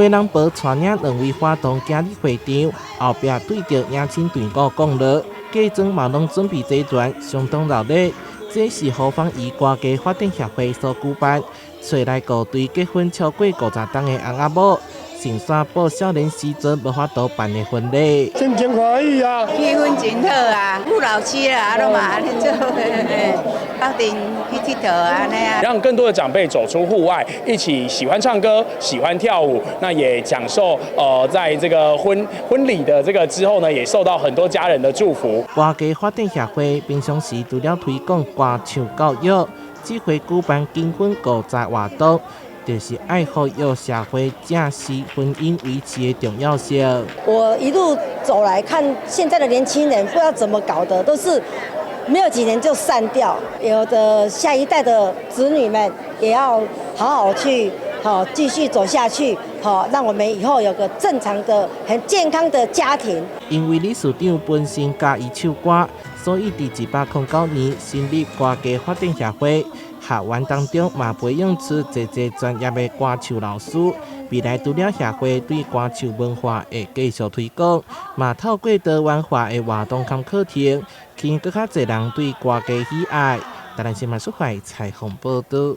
媒人婆帶領兩位花童行入會場，後壁對著迎親隊伍講落，嫁妝嘛攏準備齊全，相當熱鬧。這是何芳貽歌藝發展協會所舉辦，揣來五對結婚超過50冬的翁仔某，新山報少年時陣無法度辦的婚禮。心情歡喜啊，氣氛真好啊，不老妻啦，啊攏嘛按呢做，鬥陣去𨑨迌按呢啊。讓更多的長輩走出戶外，一起喜歡唱歌、喜歡跳舞，那也享受在這個婚禮的這個之後呢，也受到很多家人的祝福。歌藝發展協會平常時除了推廣歌唱教育，這回舉辦金婚五十活動，就是愛呼籲社會正視婚姻維持的重要性。我一路走來看，現在的年輕人不知道怎麼搞的，都是沒有幾年就散掉。有的下一代的子女們也要好好去，好繼續走下去，好讓我們以後有個正常的、很健康的家庭。因為理事長本身佮意唱歌，所以佇109年成立歌藝發展協會。學員當中嘛培養出濟濟專業的歌唱老師。未來除了協會對歌唱文化會繼續推廣，嘛透過多元化的活動和課程，吸引閣較濟人對歌藝喜愛。台南新聞蘇懷採訪報導。